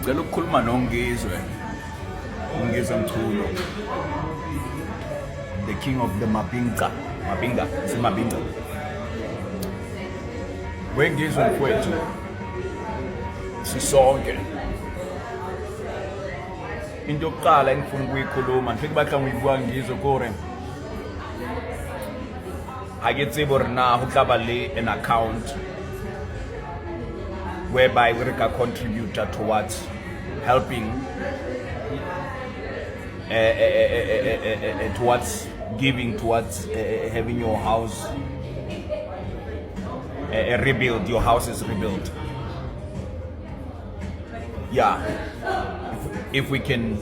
Ngicela ukukhuluma noNgizwe. UNgizwe Mchunu. The king of the Mabinga. Mabinga, simabinga. Wengizwe mfowethu. Sisonke. Into yokuqala engifuna ukuyikhuluma, ngifike batla ngiyibuka ngizwe kore. Ha ke tsebe hore na ho tla ba le an account whereby we ka contribute towards helping towards giving towards having your house rebuilt, your house is rebuilt. Yeah, if we can,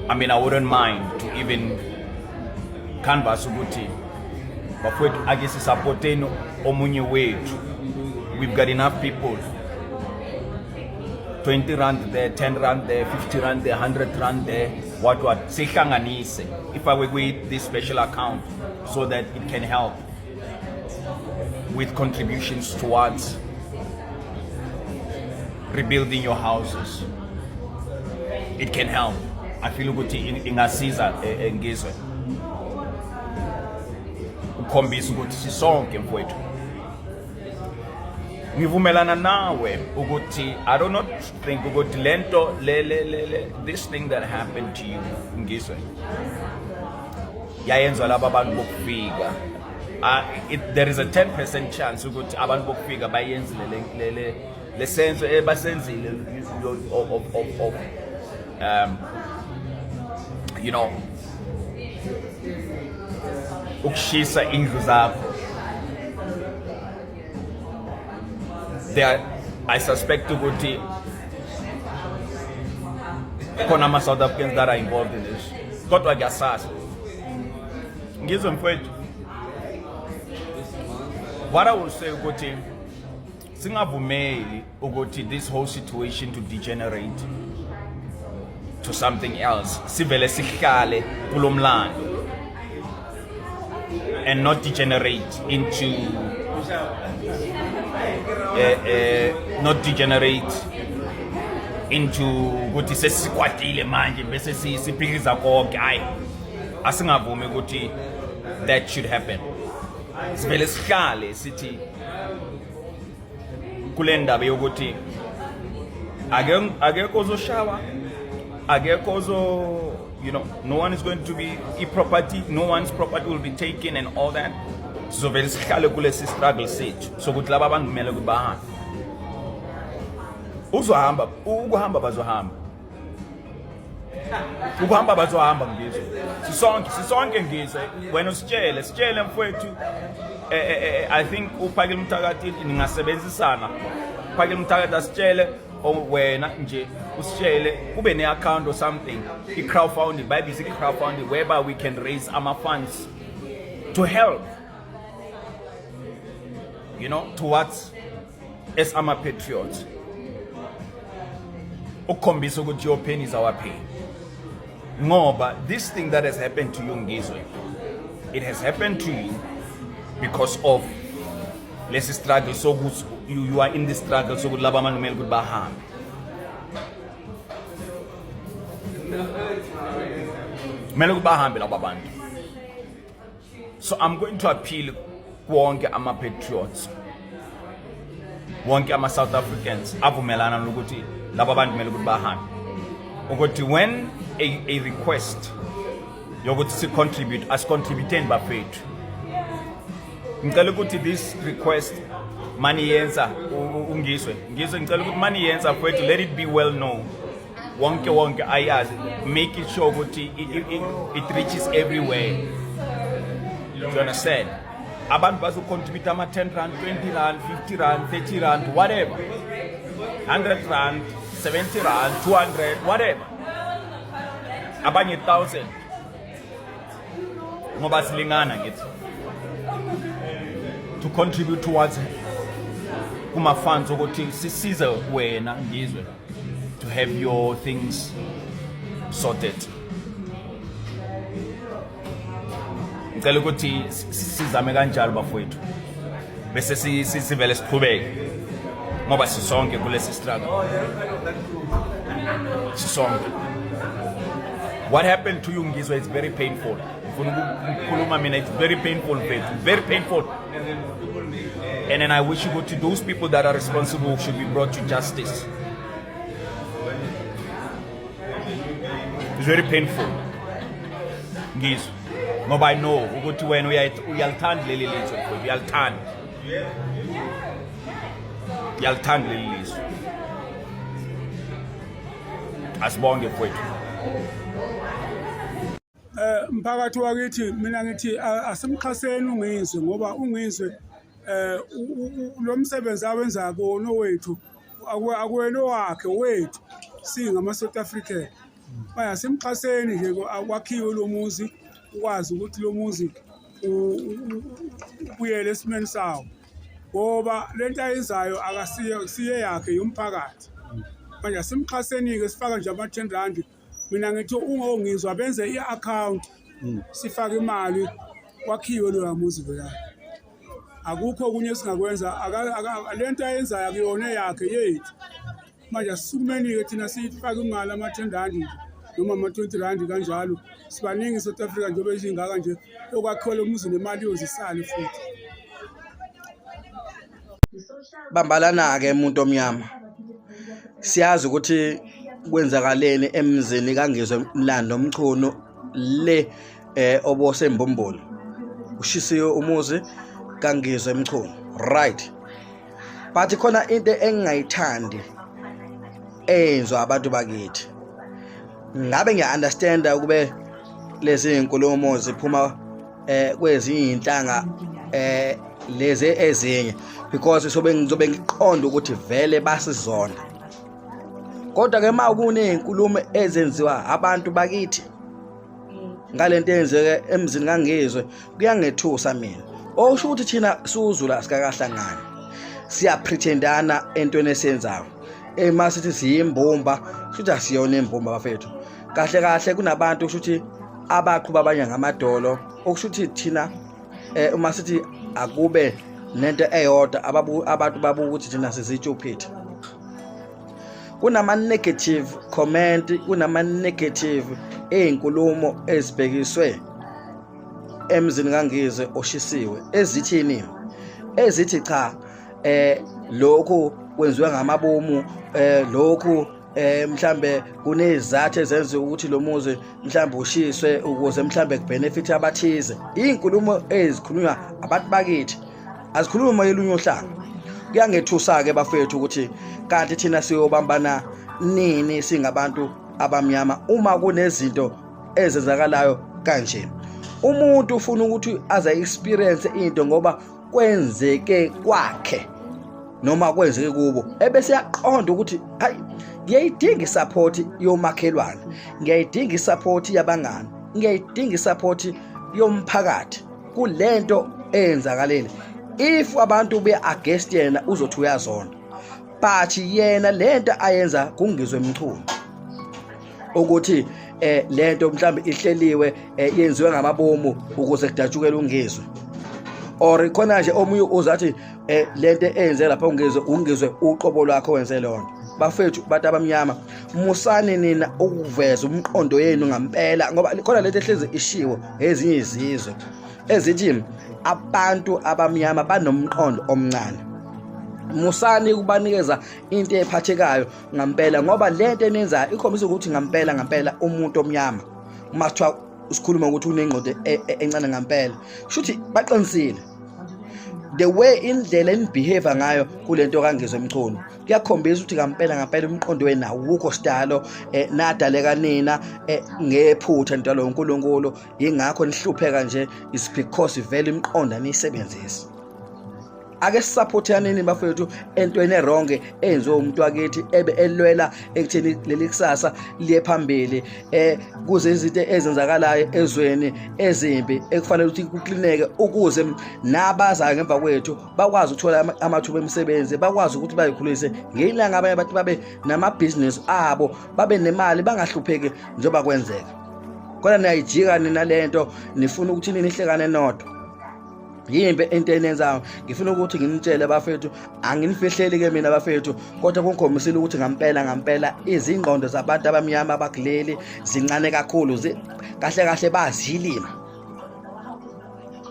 I mean, I wouldn't mind to even canvas ukuthi bafowethu ake sisapoteni omunye wethu. We've got enough people. 20 rand there, 10 rand there, 50 rand there, 100 rand there, what what, sihlanganise ifakwe kwi this special account so that it can help with contributions towards rebuilding your houses. It can help. I feel ukuthi ingasiza ngizwe ukukhombisa ukuthi sisonke mfowethu. Ngivumelana nawe ukuthi I do not think ukuthi lento le le le this thing that happened to you, ngizwe, yayenzwa laba abantu bokufika. There is a 10% chance ukuthi abantu bokufika bayenzile le le lesenzo ebasenzile of ukushisa indlu zakho. There, I suspect ukuthi khona ama South Africans that are involved in this, kodwa kuyasazi. Ngizwe mfowethu, what I will say ukuthi singavumeli ukuthi this whole situation to degenerate to something else. Sivele sihlale kulomlando and not degenerate into not degenerate into ukuthi sesikwatile manje bese siphikisa konke. Hayi, asingavumi ukuthi that should happen. Sivele sihlale sithi kule ndaba yokuthi akekho ozoshawa, akekho ozo no one is going to be i-property, no one's property will be taken and all that. Sizovele sihlale kulesi struggle sethu sokuthi laba bantu kumele ukuthi bahambe. Uzohamba, ukuhamba bazohamba, ukuhamba bazohamba. Ngizwe, sisonke, sisonke. Ngizwe, wena usitshele, sitshele mfowethu. I think uPhakela Umthakathi ningasebenzisana. Phakela Umthakathi asitshele or wena nje usitshele kube ne-account or something, i-crowdfunding, bayibiza i-crowdfunding, whereby we can raise ama-funds to help towards as ama-patriots ukukhombisa ukuthi your pain is our pain, ngoba this thing that has happened to you, Ngizwe, it has happened to you because of lesi struggle sokuthi you are in this struggle sokuthi laba abantu kumele ukuthi bahambe, kumele ukuthi bahambe laba bantu. So I'm going to appeal kuwonke ama-patriots, wonke ama-South Africans avumelana nokuthi laba bantu kumele ukuthi bahambe, ukuthi when a request yokuthi si-contribute, asicontributeni bafethu. Ngicela ukuthi this request maniyenza, ungizwe, ngizwe, ngicela ukuthi maniyenza mfowethu, let it be well known, wonke wonke ayazi, make it sure ukuthi it reaches everywhere. Do you understand? Abantu bazocontribute ama-10 rand, 20 rand, 50 rand, 30 rand, whatever, 100 rand, 70 rand, 200, whatever, abanye 1000, ngoba silingana ngithi to contribute towards kuma-funds ukuthi sisize wena Ngizwe to have your things sorted. Ngicela ukuthi sizame kanjalo bafowethu, bese sivele siqhubeke. Ngoba sisonke kulesi struggle, sisonke. What happened to you, Ngizwe, it's very painful. Ngifuna ukukhuluma mina, it's very painful, mfethu, very painful. And then I wish you go to those people that are responsible should be brought to justice. It's very painful, Ngizwe, ngoba I know ukuthi wena uyalithanda leli lizwe, mfethu, uyalithanda, uyalithanda leli lizwe. Asibonge, mfowethu. Mphakathi wakithi, mina ngithi asimxhaseni uNgizwe, ngoba uNgizwe lo msebenzi awenza kona wethu, akuwena owakhe, wethu singama South African. Manje asimxhaseni nje kwakhiwe lo muzi, ukwazi ukuthi lo muzi ubuyele esimeni sawo, ngoba lento ayenzayo akasiye siye yakhe, yomphakathi. Manje asimxhaseni-ke, sifake nje ama-R10. Mina ngithi ungongizwa benze i-account, sifake imali, kwakhiwe loya muzi loya. Akukho okunye esingakwenza. Lento ayenzayo akuyona eyakhe, yethu. Manje asisukumeni-ke thina, sifake imali, ama-R10 nje noma ama-R20 kanjalo. Sibaningi i-South Africa njengoba izingaka nje, yokwakhiwa lo muzi nemali yozisale futhi. Bambalana-ke, umuntu omnyama. Siyazi ukuthi kwenzakaleni emzini kaNgizwe Mlando Mchunu le obosembumbulu. Ushisiwe umuzi kaNgizwe Mchunu, right? But khona into engingayithandi eyenzwa abantu bakithi. Ngabe ngiya-understanda ukube lezi inkulumo ziphuma kwezinye iy'nhlanga lezi ezinye, because sobe ngizobe ngiqonda ukuthi vele basizona. Kodwa ke uma kuney'nkulumo ezenziwa abantu bakithi ngalento eyenzeke emzini kaNgizwe, kuyangethusa mina. Okusho ukuthi thina siwuzulu asikakahlangani, siyapretendana entweni esiyenzayo. Ema sithi siyimbumba, futhi asiyona imbumba, bafethu. Kahle kahle kunabantu kusho ukuthi abaqhuba abanye ngamadolo. Okusho ukuthi thina uma sithi akube nento eyodwa, abantu babuka ukuthi thina sizitshuphithi. Kunama negative comment, kunama negative ey'nkulumo ezibhekiswe emzini kaNgizwe oshisiwe, ezithini? Ezithi cha, lokhu kwenziwa ngamabomu, lokhu mhlambe kunezizathu ezenza ukuthi lo muzi mhlambe ushiswe ukuze mhlambe kubenefit abathize. Izinkulumo ezikhulunywa abantu bakithi azikhulumi elunye uhlanga. Kuyangethusa-ke, bafethu, ukuthi kanti thina siyobambana nini singabantu abamnyama uma kunezinto ezenzakalayo kanje. Umuntu ufuna ukuthi aze experience into ngoba kwenzeke kwakhe noma kwenzeke kubo, ebese yaqonda ukuthi hayi, ngiyayidinga isupport yomakhelwane, ngiyayidinga isupport yabangani, ngiyayidinga isupport yomphakathi kulento eyenzakalile. If abantu be against yena, uzothi uyazonda. But yena lento ayenza kuNgizwe Mchunu ukuthi lento mhlawumbe ihleliwe, yenziwe ngamabomu ukuze kudatshukele uNgizwe, or khona nje omunye uzathi lento eyenze lapha uNgizwe, uNgizwe uqobo lwakho wenze lonto. Bafethu, bantu abamnyama, musani nina ukuveza umqondo yenu ngampela, ngoba khona lento ehlezi ishiwo ezinye izizwe ezithi abantu abamnyama banomqondo omncane. Musani ukubanikeza into ephathekayo ngampela, ngoba lento eniyenzayo ikhombisa ukuthi ngampela ngampela umuntu omnyama, uma kuthiwa sikhuluma ukuthi unengqondo encane ngampela, kusho ukuthi baqinisile. The way indlela enibehave ngayo kulento kaNgizwe Mchunu kuyakhombisa ukuthi ngampela ngampela umqondo wenu awukho sidalo. Nadaleka nina ngephutha, nidalwa uNkulunkulu, yingakho nihlupheka nje, is because vele imiqondo aniyisebenzisi. Ake sisupportaneni, bafethu, entweni ewrong eyenziwe umuntu wakithi ebe elwela ekutheni leli kusasa liye phambili, kuze izinto ezenzakalayo ezweni ezimbi ekufanele ukuthi kuklineke ukuze nabazayo ngemva kwethu bakwazi ukuthola amathuba emisebenzi, bakwazi ukuthi bayikhulise ngelanga, abanye abantu babe namabhizinisi abo, babe nemali, bangahlupheki njengoba kwenzeka. Kodwa niyayijika nina lento, nifuna ukuthi nihlekane nodwa. Yimbi into eniyenzayo. Ngifuna ukuthi nginitshele bafethu, anginifihleli ke mina bafethu, kodwa kungikhombisile ukuthi ngampela ngampela izingqondo zabantu abamnyama abakuleli zincane kakhulu, kahle kahle bazilima.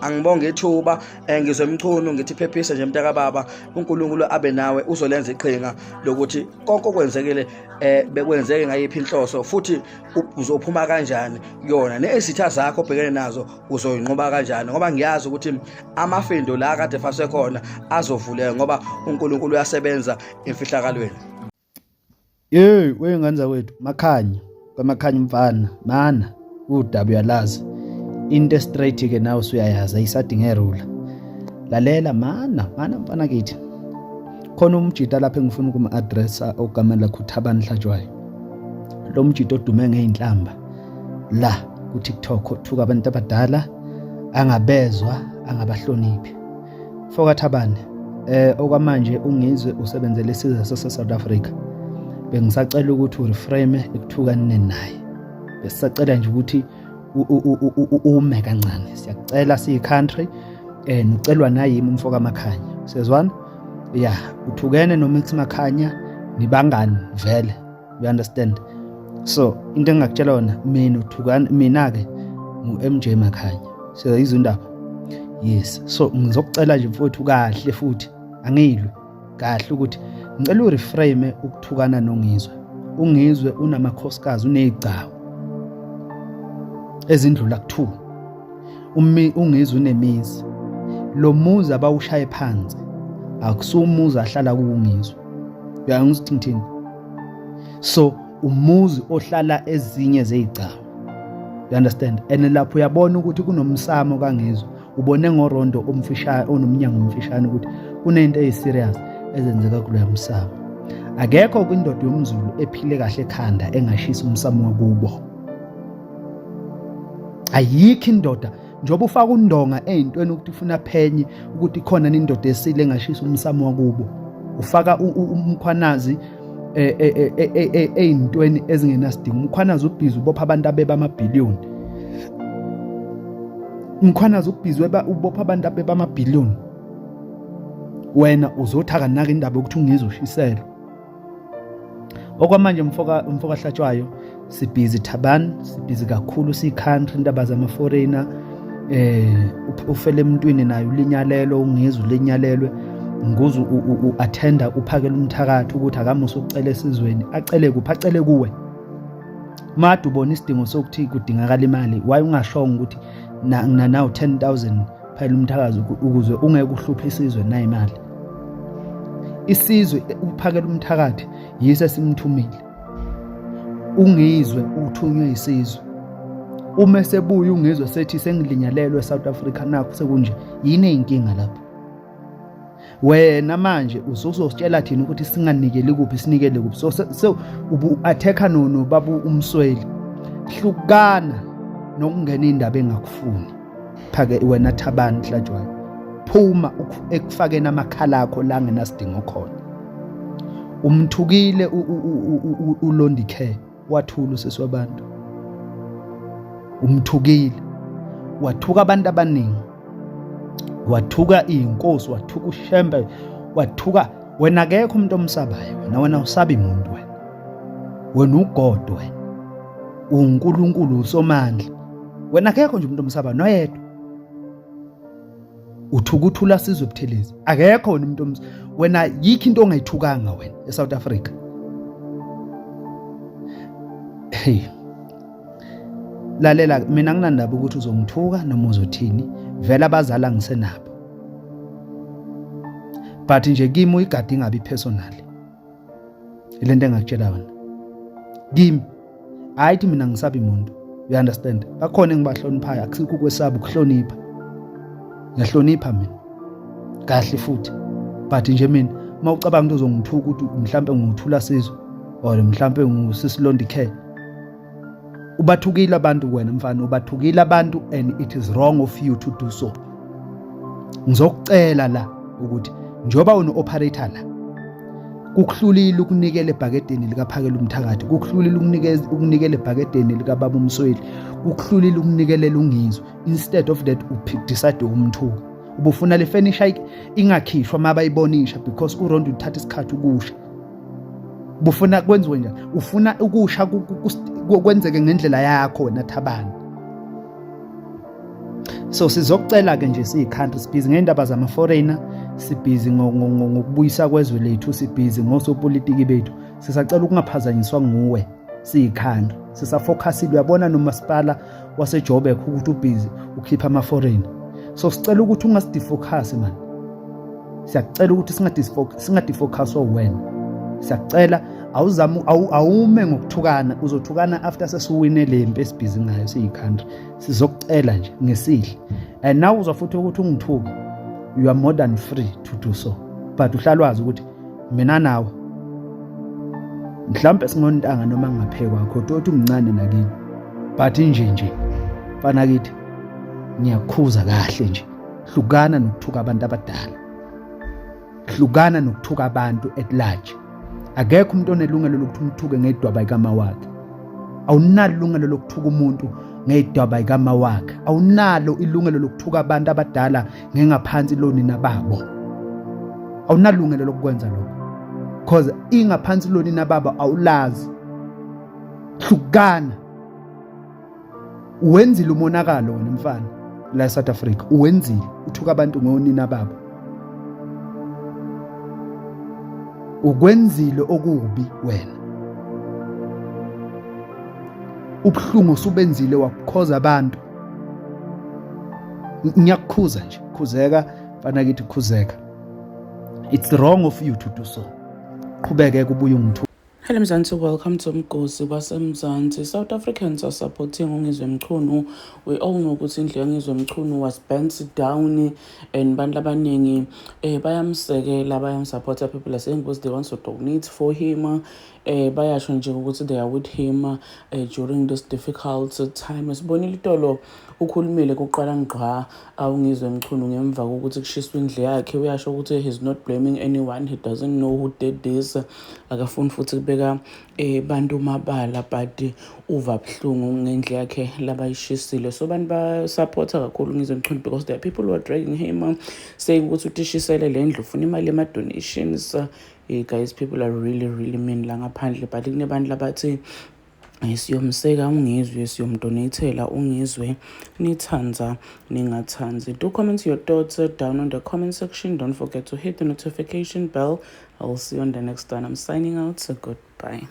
Angibonge ithuba eh, ngizwe Mchunu, ngithi phephisa nje mntakababa, uNkulunkulu abe nawe, uzolenza iqhinga lokuthi konke okwenzekile eh bekwenzeke ngayiphi inhloso, futhi uzophuma kanjani kuyona, nezitha zakho obhekene nazo uzoyinqoba kanjani, ngoba ngiyazi ukuthi amafindo la kade faswe khona azovuleka, ngoba uNkulunkulu uyasebenza emfihlakalweni. Hey, wengane zakwethu, Makhanya, kwaMakhanya mfana, mana, udaba uyalazi. Into straight ke nawe usuyayazi, ayisadinge erula. Lalela mana, mana mfana kithi. Khona umjita lapha engifuna ukuma-addressa ogama lakhe uThabani Hlatshwayo. Lo mjita odume ngey'nhlamba la ku-TikTok, othuka abantu abadala, angabezwa, angabahloniphi. Foka Thabane, okwamanje ungizwe usebenzele isizwe sase South Africa. Bengisacela ukuthi ureframe ekuthukaneni naye. Besisacela nje ukuthi ume kancane. Siyacela siyi country nucelwa nayimi umfoka Makhanya. Siyezwana? Yeah, uthukene no Mix Makhanya nibangani vele. You understand? So into engingakutshela yona mina, uthukana mina ke ngu MJ Makhanya. Siyayizwa indaba? Yes. So ngizokucela nje mfowethu kahle, futhi angilwi kahle, ukuthi ngicela ureframe ukuthukana noNgizwe. UNgizwe unamakhosikazi, unezigcawu ezindlula ku2. Umi uNgizwe unemizi. Lo muzi abawushaye phansi akusumuzi ahlala kuwo uNgizwe. Uyangizwa ukuthi ngithini? So umuzi ohlala ezinye zezigcawu. You understand? And lapho uyabona ukuthi kunomsamo kaNgizwe. Ubone ngorondo omfishane onomnyango omfishane ukuthi kunento eyiserious ezenzeka kuloya msamo. Akekho kwindoda yomZulu ephile kahle ekhanda engashisa umsamo wakubo. Ayikho indoda, njengoba ufaka undonga ey'ntweni ukuthi ufuna phenye ukuthi khona indoda esile engashisa umsamo wakubo. Ufaka uMkhwanazi ey'ntweni ezingenasidingo. UMkhwanazi ubhizi ubopha abantu abeba amabhiliyoni. Umkhwanazi ubhizi ubopha abantu abeba amabhiliyoni. Wena uzothi akanaka indaba yokuthi uNgizwe ushiselwe. Okwamanje mfoka Hlatshwayo, sibhizi Thabani, sibhizi kakhulu siyi-country, indaba zama-foreigner, ufele emntwini naye ulinyalelwe, uNgizwe ulinyalelwe, nguze u-attenda uphakela umthakathi ukuthi akamusa ukucela esizweni, acele kuphi? Acele kuwe. Made ubona isidingo sokuthi kudingakala imali, why ungashongo ukuthi nawu 10,000 phela umthakazi, ukuze ungeke uhluphe isizwe nayo imali. Isizwe uphakela umthakathi yise simthumile. UNgizwe uthunywe isizwe. Uma sebuya uNgizwe sethi sengilinyalelwe eSouth Africa, nakho sekunje, yini inkinga lapho? Wena manje usuzositshela thina ukuthi singanikeli kuphi, sinikele kuphi? So ubu attacker no babu uMsweli. Hlukana nokungena indaba engakufuni. Phake wena Thabani Hlatshwayo, phuma ekufakeni amakhala akho la ngenasidingo khona. Umthukile uLondi Care, wathula usisi wabantu. Umthukile, wathuka abantu abaningi, wathuka iy'nkosi, wathuka uShembe, wathuka wena. Akekho umuntu omsabayo wena, wena usabi muntu wena, wena ugod, wena uNkulunkulu usomandla wena, akekho nje umuntu omsabayo noyedwa. Uthuka uthula Sizwe Buthelezi, akekho wena umuntu, wena yikho into ongayithukanga wena eSouth Africa. Hey, lalela mina, nginandaba ukuthi uzongithuka noma uzothini, vele abazali angisenabo, but nje kimi uyigadi ingabi personal ilento engakutshela yona. Kimi hayi, mina ngisabi umuntu, you understand? Bakhona engibahloniphayo, akusikho ukwesaba, ukuhlonipha. Ngiyahlonipha mina kahle futhi, but nje mina uma ucabanga ukuthi uzongithuka ukuthi mhlambe nguThula Sizwe or mhlambe nguSisilondi Care, ubathukile abantu wena mfana, ubathukile abantu and it is wrong of you to do so. Ngizokucela la ukuthi njengoba uno-operator la, kukuhlulile ukunikela ebhakedeni likaPhakela umthakathi, kukuhlulile ukunikeza ukunikela ebhakedeni likababa uMsweli, kukuhlulile ukunikelela uNgizwe, instead of that decide ukumthuka. Ubufuna le furniture ingakhishwa uma bayibonisha because urondo uthatha isikhathi ukusha. Ubufuna kwenziwe njani? Ufuna ukusha kwenzeke ngendlela yakho wena Thabani. So sizokucela ke nje siyi-country, sibhizi ngey'ndaba zama-foreigner, sibhizi ngokubuyisa kwezwe lethu, sibhizi ngosopolitiki bethu, sisacela ukungaphazanyiswa nguwe siyi-country, sisafokhasile. Uyabona nomasipala waseJoburg ukuthi ubhizi ukhipha ama-foreigner, so sicela ukuthi ungasidifokhasi mani, siyakucela ukuthi singadifocuswa wena, siyakucela awuzame awume ngokuthukana, uzothukana after sesiwine le mpi esibhizi ngayo siyi-country. Sizokucela nje ngesihle, and now uzwa futhi ukuthi ungithuke, you are more than free to do so, but uhlala wazi ukuthi mina nawe mhlawumbe singontanga noma ngingaphekwa kwakho toti umncane nakini, but nje nje mfana kithi ngiyakukhuza kahle nje, hlukana nokuthuka abantu abadala, hlukana nokuthuka abantu at large. Akekho umuntu onelungelo lokuthi umthuke ngedwaba ikama wakhe. Awunalo ilungelo lokuthuka umuntu ngedwaba ikama wakhe. Awunalo ilungelo lokuthuka abantu abadala ngengaphansi lonina babo. Awunalungelo lokukwenza lokho cause ingaphansi lonina babo awulazi. Hlukana. Uwenzile umonakalo wena mfana la eSouth Africa, uwenzile, uthuka abantu ngonina babo, ukwenzile okubi wena, ubuhlungu usubenzile wakukhoza abantu. Ngiyakukhuza nje, khuzeka mfana kithi, khuzeka. It's wrong of you to do so. Qhubeke kubuye ungithuka. Hello Mzansi, welcome to Mgosi waseMzansi. South Africans are supporting uNgizwe Mchunu. We all know ukuthi indlu yaNgizwe Mchunu was burnt down and bantu abaningi bayamsekela, bayamsupporta. People are saying because they want to donate for him. Bayasho nje ukuthi they are with him during this difficult time. Sibonile itolo ukhulumile kuqala ngqa awuNgizwe Mchunu ngemva kokuthi kushiswe indlu yakhe. Uyasho ukuthi he's not blaming anyone, he doesn't know who did this. Akafuni futhi kubeka bantu mabala, but uva buhlungu ngendlu yakhe labayishisile. So abantu basupporta kakhulu Ngizwe Mchunu because there are people who are dragging him, saying ukuthi utishisele le ndlu, ufuna imali ema-donations. Guys, people are really really mean la ngaphandle, but kunebantu labathi siyomseka uNgizwe, siyomdonatela uNgizwe, nithanda ningathandi. Do comment your thoughts down on the comment section. Don't forget to hit the notification bell. I will see you on the next one. I'm signing out, so goodbye.